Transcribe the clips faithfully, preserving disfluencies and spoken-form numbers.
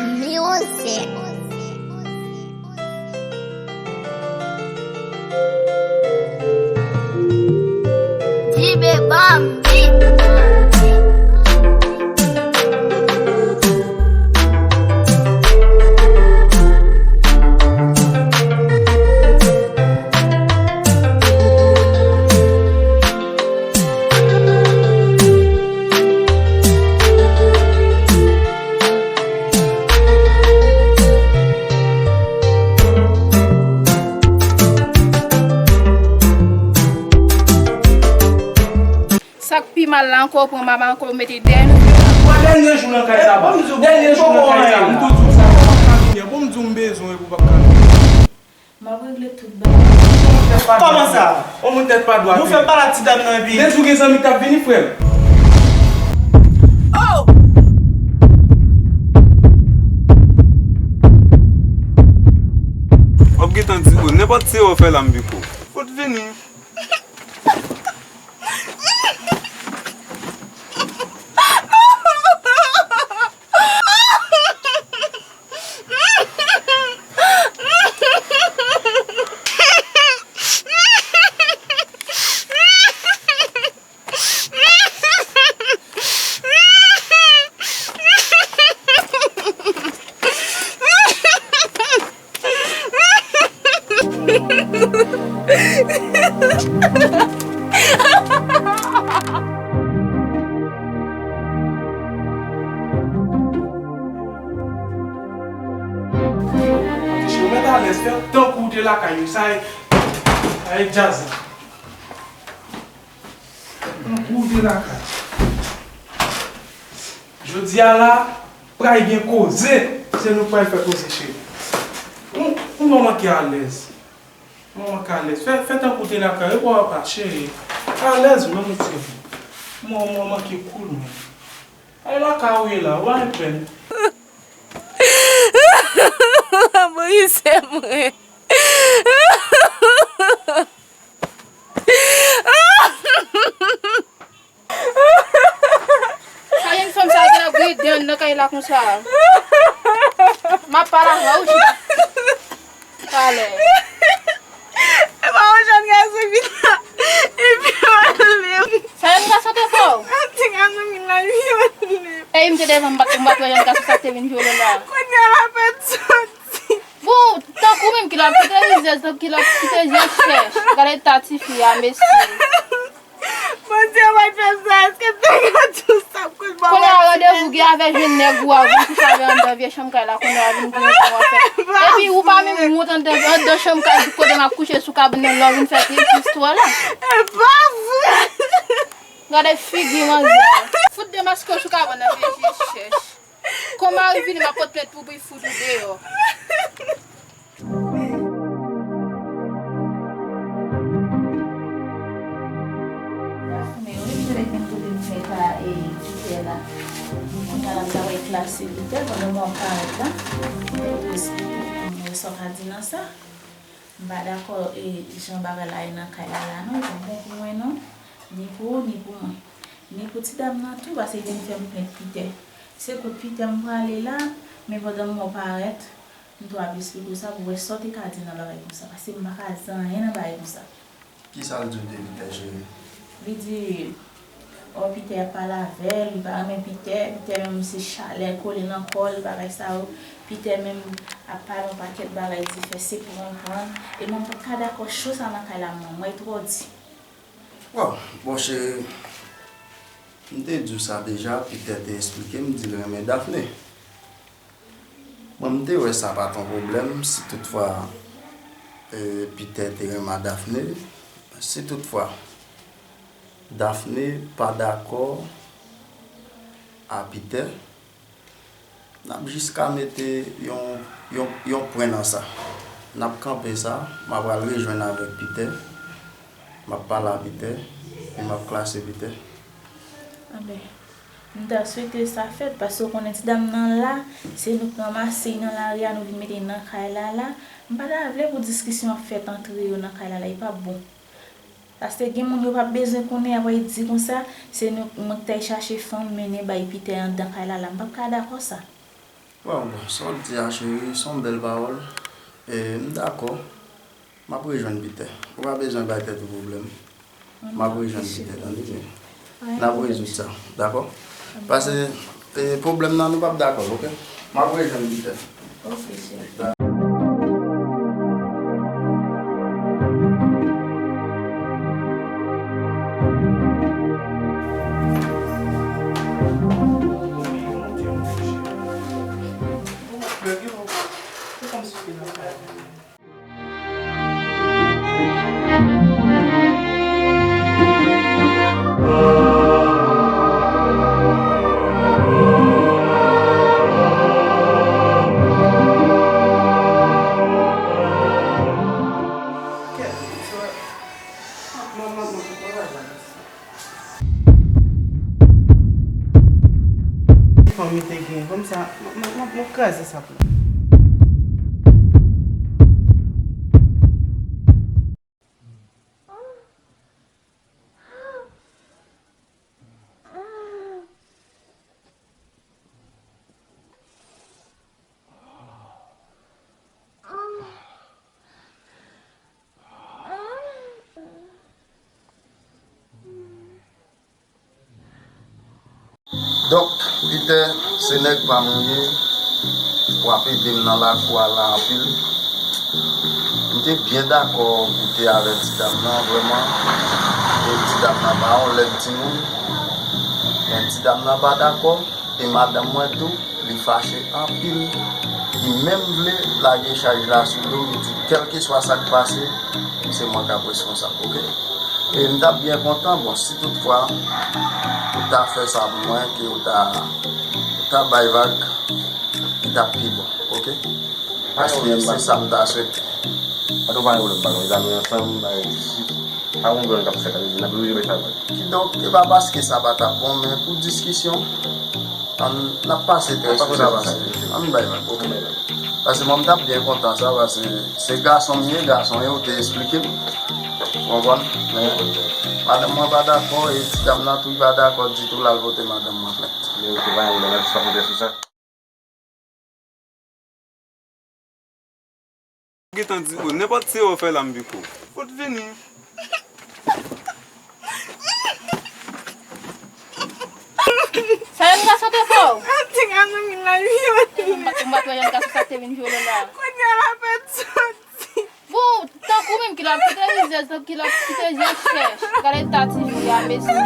Music. Jibe Bambi. Sa k pi mal la ankò, ou pran mama ankò, ou mete dèyè nou. Bon, dènye jou nan kay sa, bon. Dènye jou nan kay sa, m tou di w sa, ou p ap ka vini an. Bon, m di w m bezwen epi ou p ap ka vini. M ap regle tout bagay. Kòman sa? On moun tèt pa dwat. Nou fè pale ak ti dam nan epi. Depi w gen zanmi k ap vini, frè m. Oh! W ap gentan di, oh, nenpòt ti erè w fè la, m piko. Fout vini. Ou mèt alèz, fè tankou w te lakay ou. Sa e, sa e djaz la. Tankou w te lakay. Jodi a la, pral gen koze. Se nou k pral fè koze, cheri. Ou, ou pa manke alèz. Ou pa manke alèz. Fè, fè tankou w te lakay ou, papa, cheri. Alèz, menm ou ti. Ou pa manke cool, menm. Ay lakay ou ye la, ou pa gen pèn. Brise mwen. Sa jenn fanm sa a gen ap griyen dan nan kay la konsa. M ap pale avè w chita. Talè. E pa yon jèn gason ki la. Epi w ale. Sa jenn gason te fè w? Sa ti gason ki la, epi w ale. E m te devan, m pa t, m pa t wè jenn gason sa k te vin vyole la. Kounye a l ap soti. Bon, tankou menm ki l ap kite rizèz, tankou ki l ap kite je chèch. Gade eta tifi a, mesye. Bondye, mwen fè sa, èske m te ka di w sa pou l ban mwen ti nèg? Kounye a randevou gen avè jwenn nèg ou a, vin kouche avè anndan vye chanm kay la, kounye a vin goumen pou w fè. Epi ou pa menm wont anndan, anndan chanm kay kote m ap kouche sou kabann nan, lè w vin fè ti istwa la. E pa vre! Gade figi manzè. Fout demaske w sou kabann nan, vye je chèch. Kon mari vini, m ap pot plent pou bri fout ou deyò. Dafne, wi, m te vin kote m fè ka, e, Pitè la. Kounye a la, m ta pral klase Pitè pandan m wè w parèt la. M te vle esplike pou mwen sa w ka di nan sa. M pa dakò, e, jan bagay la ye nan kay la la, non. Li pa bon pou mwen, non. Ni pou ou, ni pou mwen. Ni pou ti dam nan tou, paske li vin fè m plent Pitè. Se kot Pitè m prale la, men pandan m wè w parèt, m tou ap esplike w sa pou w wè sa w te ka di nan bagay konsa, paske m pa ka di anyen nan bagay konsa. Kisa l di w de Pitè, cheri? Li di, oh, Pitè ap pale avè l, li pa renmen Pitè, Pitè menm se chalè kole nan kò l, bagay sa yo. Pitè menm ap pale yon pakèt bagay diferan, se pran, pran. E mwen m pa ka dakò cho sa nan kay la, mwen, mwen twò di. Bon, bon, cheri, m te di w sa deja, Pitè te esplike m, di l renmen Dafne. Bon, m te wè sa pa t yon pwoblèm, si toutfwa, e, Pitè te renmen a Dafne, si toutfwa Dafne pa dakò a Pitè, n ap jis ka mete yon, yon, yon pwen nan sa. N ap kanpe sa, m a pral rejwenn avèk Pitè, m ap pale a Pitè, e m ap klase Pitè. Anben, m ta swete sa fèt, paske w konnen ti dam nan la, se nou k ranmase l nan lari a, nou vin mete l nan kay la la. M pa ta vle pou diskisyon ap fèt antre yo nan kay la la, li p ap bon. Paske gen moun yo p ap bezwen konnen, y ap di konsa, se nou, mwen k t al chache fanm mennen bay Pitè anndan kay la la. M p ap ka dakò sa. Bon, bon, sa w di a, cheri, se yon bèl pawòl. E, m dakò. M ap rejwenn Pitè. Ou pa bezwen bay tèt ou pwoblèm. M ap rejwenn Pitè, tande byen. N ap rezoud sa, dakò? Paske, e, pwoblèm nan, nou p ap dakò, oke? M ap rejwenn Pitè. Ok, cheri. Fanmi te gen kòmsa, m, m, m, m ap kraze sa pou nou. Donk, Pitè, se nèg pa m ou ye, w ap ede m nan lakou a la anpil. M te byen dakò pou te avè ti dam nan, vrèman. E ti dam nan pa yon lèd timoun. Men ti dam nan pa dakò. E madanm mwen tou, li fache anpil. Li menm vle lage chaj la sou do m, li di, kèlkeswa sa k pase, se mwen k ap responsab, oke? E m t ap byen kontan, bon, si toutfwa ou ta fè sa pou mwen, ke ou ta, ou ta bay vag, li t ap pi bon, oke? Paske se sa m ta swete. Pa gen pwoblèm, pa gen pwoblèm, pa gen pwoblèm, pa gen pwoblèm. Pa gen pwoblèm k ap fèt, n ap rive sa vre. Kidonk, e pa paske sa pa t ap bon, men pou diskisyon, ann, n ap pase trè sou sa pase. Ann bay vag, oke. Paske mwen, m t ap byen kontan sa, paske se gason m ye, gason ye, ou te esplike m. Ou konprann? Men, madanm mwen pa dakò, e ti dam nan tou, li pa dakò ditou, l al pote madanm mwen plent. Men, ok, pa gen pwoblèm, n ap jis konsantre sou sa. Ou gentan di, o, nenpòt ti erè w fè la, m pi kou. Kot vini? Sa jèn gason te fè w? Ti gason vin la vyole. Ou pa, ou pa t wè jèn gason sa te vin vyole la. Kounye a l ap soti. Bon, tankou menm ki l ap kite rizèz, tankou ki l ap kite jan chèch. Gade eta ti fi a, mesye.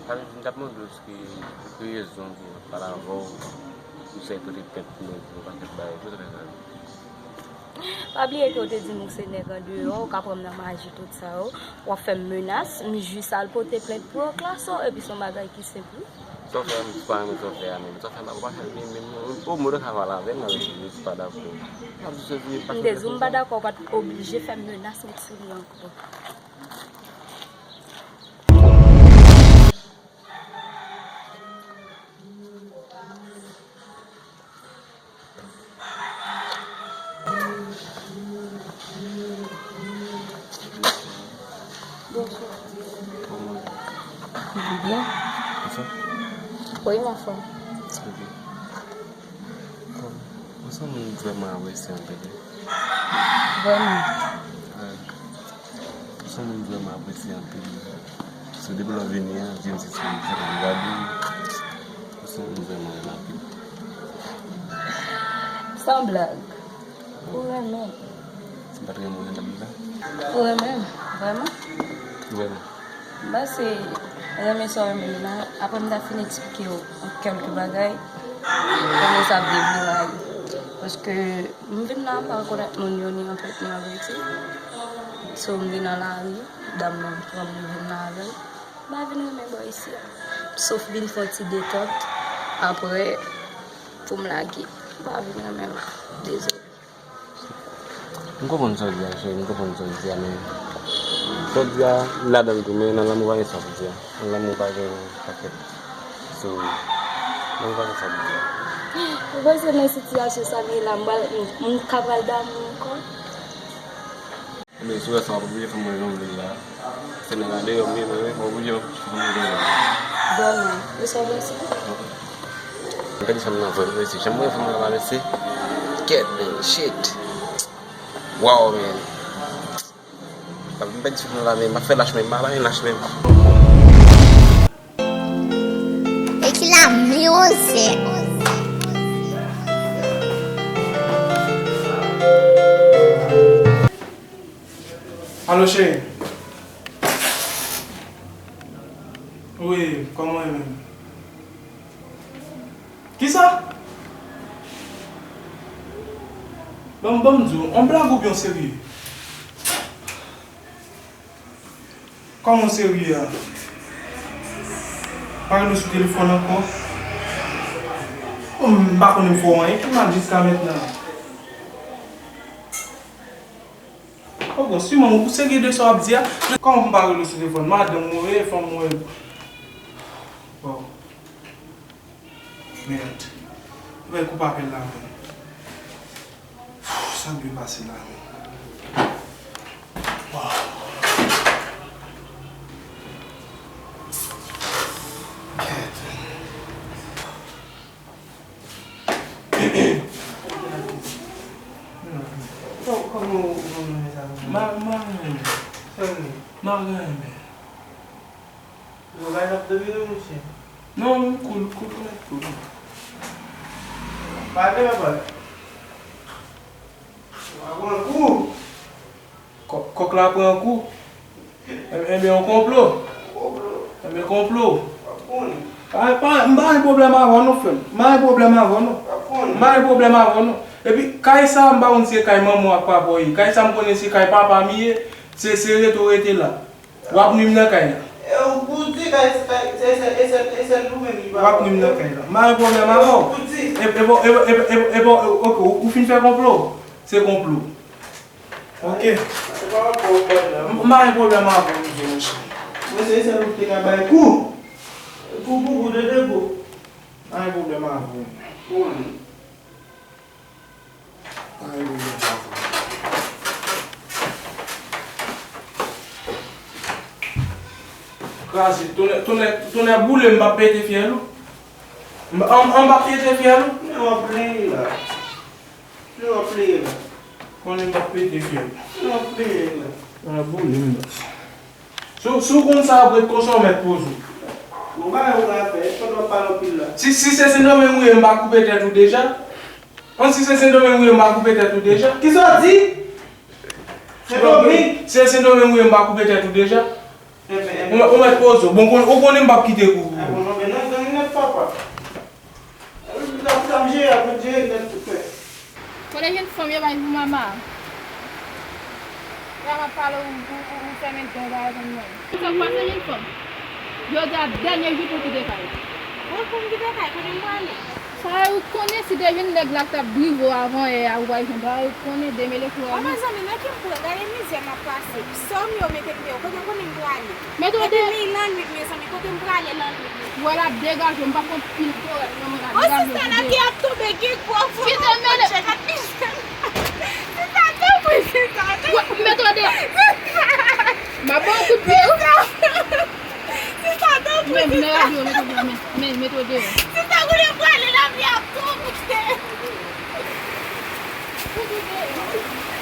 Sa vle di, m t ap mande w si ki rezon ki m ap pale avè w, m sèl pote plent pou mwen, pou mwen pa fè bagay, pou sa fè sa. Pa bliye ke w te di m ou se nèg andeyò, ou ka pran m nan maji, tout sa yo. W ap fè m menas, m jis al pote plent pou yo klase w, epi se yon bagay ki senp, wi. Sa w fè a, m pa renmen sa w fè a menm. Sa w fè a, ou pa fè l byen menm non. O mwen, ou ka pale avè m, avè m, si m pa dakò. M ap jis di, pa fè sa. M te di w m pa dakò, ou pa t oblije fè m menas met sou li ankò. Bonswa. Kòman? Byen. Anfòm? Wi, m anfòm. Ok. Bon, ou se yon moun vrèman apresye anpil, wi. Vrèman. Wi. Ou se yon moun vrèman apresye anpil. Se depi lè w vini an, James se yon moun vrèman gade. Ou se yon moun vrèman renmen anpil. San blag. Ou renmen m. Si m pa t renmen w, jan n t ap viv la? Ou renmen m, vrèman? Vrèman. M panse renmen sa w renmen m nan, apre m ta fin eksplike w kèlke bagay, konnen sa ap devire la. Paske m vin la, m pa rekonèt moun yo ni anfèt, ni anverite. So, m vin nan lari, dam nan pran m, m vin la avè l. M pa vin renmen bò isi a. Sof vin fè yon ti detant, apre, pou m lage. M pa vin renmen l. Dezole. M konprann sa w di a, cheri, m konprann sa w di a, men Jodi a, m ladan l tou, men nan lanmou pa gen sa pou di a. Nan lanmou pa gen pakèt. So, nan lanmou pa gen sa pou di a. Ou panse nan sitiyasyon sa m ye la, m pral, m, m ka pral damou ankò? Ebyen, si w wè sa, w ap oblije fè m wè jan m vle l la. Se nan ladeyò m ye, men w ap oblije fè m wè jan m vle l. Bon, non. E sa w panse? M pèdi fanm nan vre, vre, si. Jan m wè fanm nan la, mesye. Kèt, man, shit. Wow, man. M pèdi fanm nan la, men m ap fè lach, men m pa pale lach, men. E ki la mizik. Alo, cheri. Wi, kòman w ye menm? Kisa? Ban m, ban m di w, on blag oubyen w serye? Kòman w serye a? Pa rele w sou telefòn ankò? M pa konnen m fè w anyen ki mal jiska mentnan. Oh, bon, siman, ou serye de sa w ap di a? Kòman pou m pa rele w sou telefòn? Madanm mwen ye, fanm mwen ye. Bon. Mèd. Fè koup apèl la, menm. Sa k dwe pase la, menm? Wow. Kèt. Kò-, kòman ou, ou konn manje sa? Ma, ma renmen. Sa w vle? Ma renmen. Ou pa t ap domine, monchè? Non, m cool, cool, cool, cool. Pale, papa. Ou pa pran kou. Kò-, kòk la pran kou. Ebyen, yon konplo. Ebyen, konplo. Pa, pa, m pa gen pwoblèm avè w non, frè m. M pa gen pwoblèm avè w non. M pa gen pwoblèm avè w non. Epi, kay sa, m pa konn si se kay manman w ak papa w ye. Kay sa, m konnen se kay papa m ye. Se, se rete w rete la. W ap nwi m nan kay la. W ap nwi m nan kay la. M pa gen pwoblèm avè w. E, e bon, e, e, e, e bon, ok, ou, ou fin fè konplo? Se konplo. Ok. M, m pa gen pwoblèm avè w, monchè. Mwen se sèl ou te ka bay kou. Kou, kou, kou, de, de kou. M pa gen pwoblèm avè w. M pa gen pwoblèm avè w. Kraze, tonnè, tonnè, tonnè boule, m p ap pete fyèl ou. M, m, m p ap pete fyèl ou. Men w ap plenyen la. Lè w ap pleye la. Konnen m ap pete fyèl. Lè w ap pleye la. Sa boule m baz. Si w, si w konn sa, w ap ret konsa, w mèt poze w. Bon, bagay ou ka fè, èske w ap pale anpil la? Si, si se Sendomeng ou ye, m pa koupe tèt ou deja? An, si se Sendomeng ou ye, m pa koupe tèt ou deja? Kisa w di? Sendomeng? Si se Sendomeng ou ye, m pa koupe tèt ou deja? Ou mèt, ou mèt poze w. Bon, kon-, ou konnen m p ap kite kou. Ah, bon, non, men nan gang nèt, papa. Sa m jere a pou jere nèt tou frè. Kote jenn fanm yo bay pou mama? Lè m ap pale ou, ou, ou, ou fèmen dè w pa reponn mwen. Sa k pase jenn fanm? Jodi a dènye jou pou kite kay. Mwen pou m kite kay, kote m prale? Sa ou konnen si te vin nèg la k t ap drive w avan yè a, ou pa janm pale, ou konnen demele kouraj ou. Mezanmi, nan ki m pran? Gade mizè m ap pase. Sòm yo mete m deyò, kote w konnen m prale? Mete w deyò. Epi mi lannwit, mezanmi, kote m prale lannwit? Wè l ap degaje w, m p ap pran pil korèk nan men l ap degaje w. O sista, nati ap tonbe, gen gwo fò. Kite m mele. Sista, tanpri, sista, tanpri. Mete w deyò. M ap ba w kout pye wi. Sista, tanpri, sista. Men, men, mete w deyò, men, men, mete w deyò. Sista, kote m prale, lavi ap tonbe. Mete w deyò.